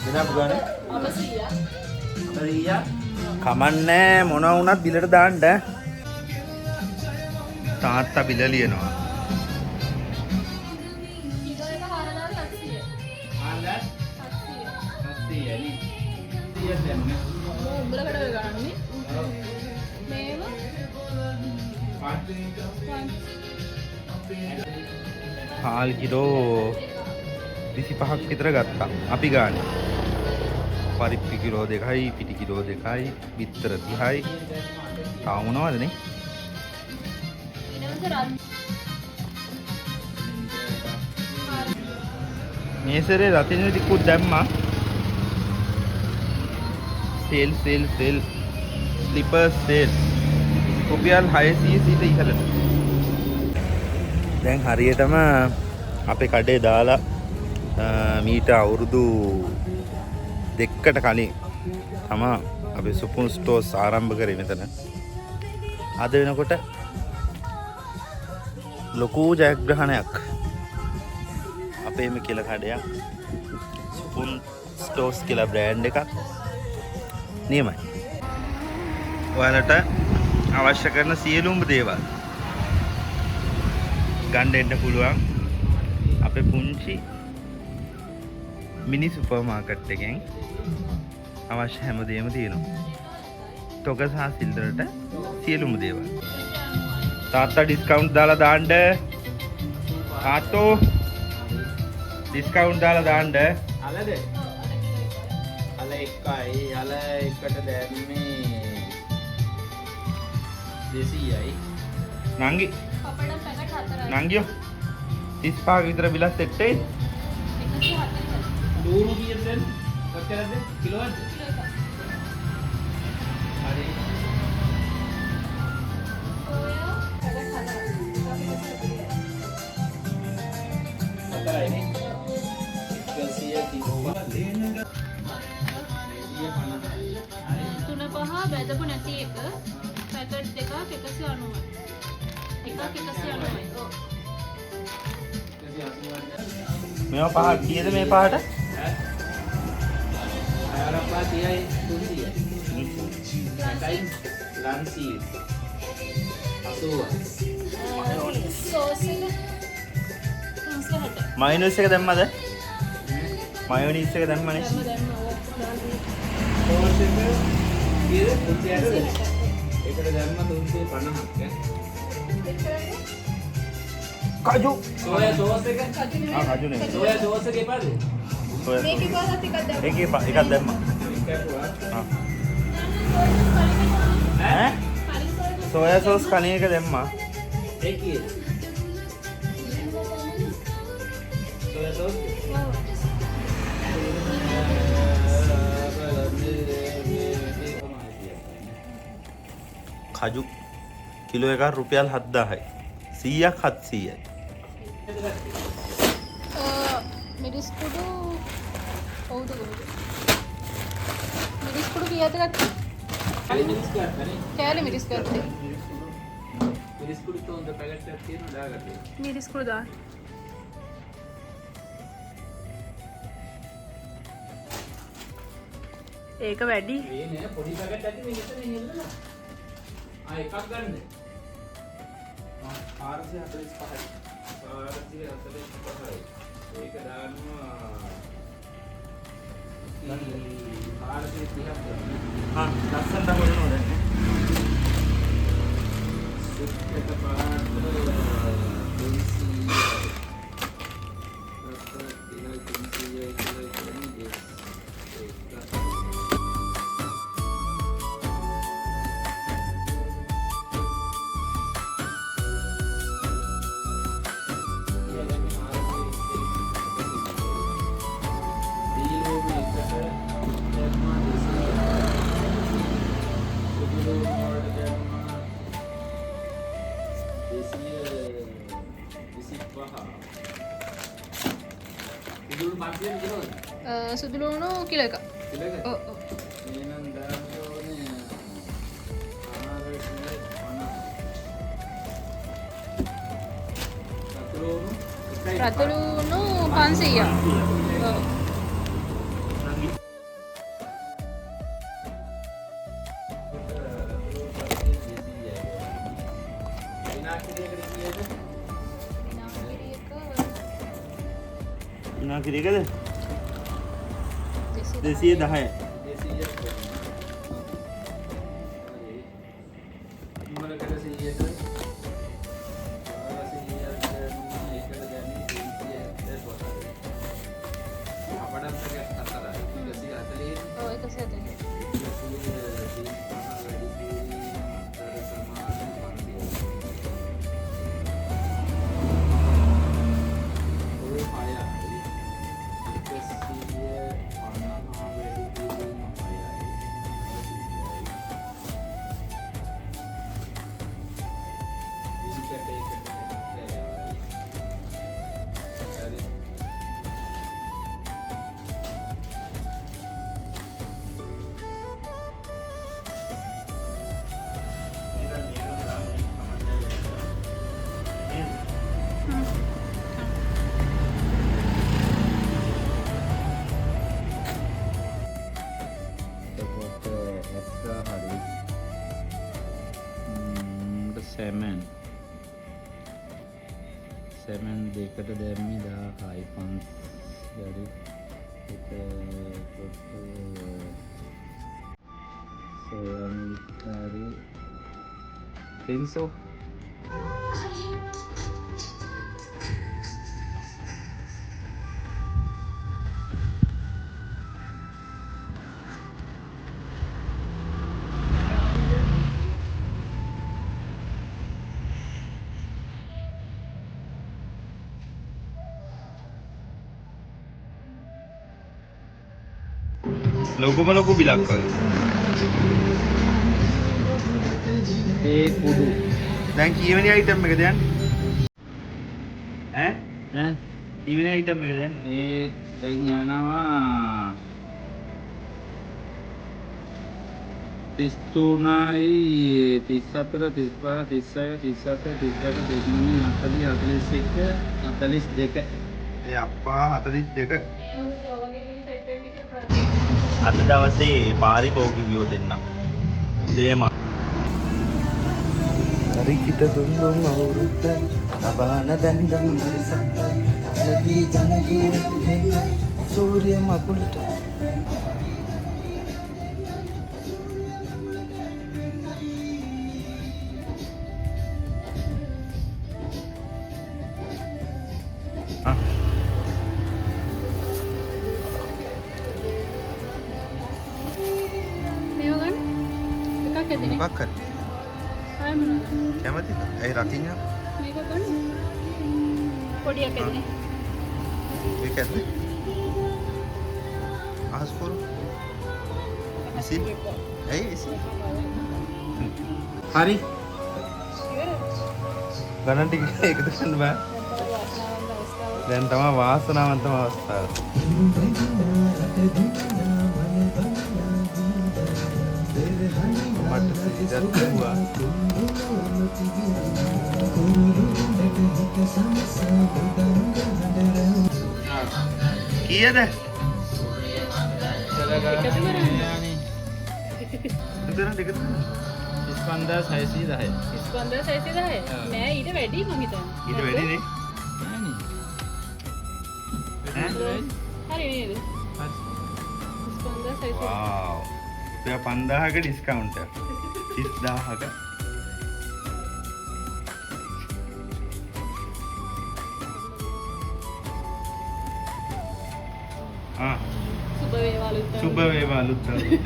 ගෙනාපු ගානේ 900. 900. කමන්නේ මොනවා වුණත් බිලට දාන්න. තාත්තා බිල ලියනවා. කිලෝ එක 4700. 4700. 700. 700 නේ. 100 දැම්මේ. අම්මෝ උඹලා වැඩ ඔය ගණන් නේ. මේව හාල් කිලෝ 25ක් විතර ගත්තා. අපි ගානේ. පරිප්පු කිලෝ 2යි, පිටි කිලෝ 2යි, බිත්තර 30යි. තව මොනවද නේ? ඊළඟට රත් මේ සැරේ රතිඤ්ඤ ටිකුත් දැම්මා. Sale sale sale slipper sale. රුපියල් 600 සිට ඉහළට. දැන් හරියටම අපේ කඩේ දාලා මීට අවුරුදු 2කට කලින් තමා අපේ සුපුන් ස්ටෝර්ස් ආරම්භ කරේ මෙතන. අද වෙනකොට ලොකු ජයග්‍රහණයක් අපේම කියලා කඩයක් සුපුන් ස්ටෝර්ස් කියලා බ්‍රෑන්ඩ් එකක් නියමයි. ඔයාලට අවශ්‍ය කරන සියලුම දේවල් ගන්න එන්න පුළුවන් අපේ පුංචි මිනි සුපර් මාකට් එකෙන් අවශ්‍ය හැම දේම තියෙනවා. තොග සහ සිල්දරට සියලුම දේවල්. තාත්තා ඩිස්කවුන්ට් දාලා දාන්න. තාත්තෝ ඩිස්කවුන්ට් දාලා දාන්න. අලද? අල එකයි අල එකට දැම්මේ 200යි. නංගි පපඩම් පැකට් 4යි. නංගියෝ 35ක විතර බිලක් සෙට් වෙයි. 140. ලූණු කීයද දැන්? කොච්චරද? කිලෝවක්ද? කිලෝ එකක්. හරි. සෝයා පැකට් 4ක්. හතරයි නේ. 135. 250යි. හරි. තුන පහ බැදපු නැති එක පැකට් දෙකක් 190යි. එකක් 190යි. ඔව්. 180යි. මේවා පහ කීයද මේ පහට? ඈ? අරපා 30යි 300යි. 60යි ලන්සි 80. සෝස් එක 360. මයොනීස් එක දැම්මද? මයොනීස් එක දැම්මනේ. දැම්ම දැම්ම ඔව්. සෝස් එක කීයද? 360ද? 360. ඒකට දැම්ම 350ක් ඈ. කජු. සෝයා සෝස් එක කජු නෙමෙයි. ආ කජු නෙමෙයි. සෝයා සෝස් එක එපාද? සෝයා මේකේ සෝස්. පාරත් එකක් දැම්මා. ඒකේ එකක් දැම්මා. එක ඇපුවා. ආ. ඈ? ඈ? සෝයා සෝස් කලින් එක දැම්මා. ඒ කීයද? Soya sauce? කජු කිලෝ එකක් රුපියල් 7000යි. 100ක් 700යි. මිරිස් කුඩු ඔව්ද කොහෙද? මිරිස් කුඩු කීයද ගත්තේ? කෑලි මිරිස් ගත්තනේ. කෑලි මිරිස් ගත්තේ. මිරිස් කුඩු තෝන්ද පැකට් එකක් තියෙනවා දාගන්න. මිරිස් කුඩු දාන්න. ඒක වැඩි. ඒ නෑ පොඩි පැකට් ඇති මේ මෙතන හෙල්ලලා. ආ එකක් ගන්න. 445යි. 445යි. ඒක දානවා 430ක් ගන්න. ආ ලස්සනට හොයනවා දැන් නේ. සුප් එක පාට 300යි. රස 2යි 300යි කියලා කියන්නේ ඒක. සුදු ලුණු කිලෝ එකක්. කිලෝ එකක්? ඔව් ඔව්. එහෙනම් දාන්න ඕනේ 450. රතු ලුණු එකයි රතු ලුණු 500ක්. ඉනා කිරි එකද? 210. උඹලකට 100ට 100ට ඒකට දැන්නේ 275යි. අපඩම් පැකට් හතරයි. 140. ඔව් 140. 135 වැඩි කිරීම හතර සමාන 500. ඔය හයයි. 150 වැඩි කිරීම හයයි. 20 ඒකට 70යි. හරි. එතකොට ඇස්සා හරි සැමන් සැමන් දෙකට දැම්මේ 1000යි 500 හරි. එතකොට සෝයා මිල්ක් හරි පෙන්සෝ ලොකුම ලොකු බිලක් වගේ. ඒ කුඩු. දැන් කීවෙනි අයිටම් එකද යන්නේ? ඈ? ඈ? කීවෙනි අයිටම් එකද යන්නේ? ඒ දැන් යනවා 33යි 34 35 36 37 38 39 40 41 42. ඒ අප්පා 42. අද දවසේ පාරිභෝගිකයෝ දෙන්න. දේම. හරිකිත දුන්දුම් අවුරුද්ද ලබාන දැන්දම් හරිසක් නදී ජනගීර දෙන්න සූර්ය මකුලට. මේව ගන්න. එකක් ඇතිනේ. මොකක් හරි. ආයෙ මොනවද? කැමතිද? ඇයි රකින්න? මේක ගන්න. පොඩියක් ඇතිනේ. ඒක ඇද්ද? අහස් කරු. ඉසි? ඇයි ඉසි? හරි. ගණන් ටික එකතු කරන්න බෑ. දැන් තමයි වාසනාවන්තම අවස්ථාව. මට සිතක් වුණා. කීයද? එකතු කරන්න. එකතු කරන්න එකතු කරන්න. 35610. 35610. නෑ ඊට වැඩි මං හිතන්නේ. ඊට වැඩි නේ. ඈ? හරි නේද? 35610. වාව්. රුපියල් 5000ක ඩිස්කවුන්ට් එකක්. 30000ක. ආ. සුබ වේවා අලුත් අවුරුද්ද. සුබ වේවා අලුත් අවුරුද්ද.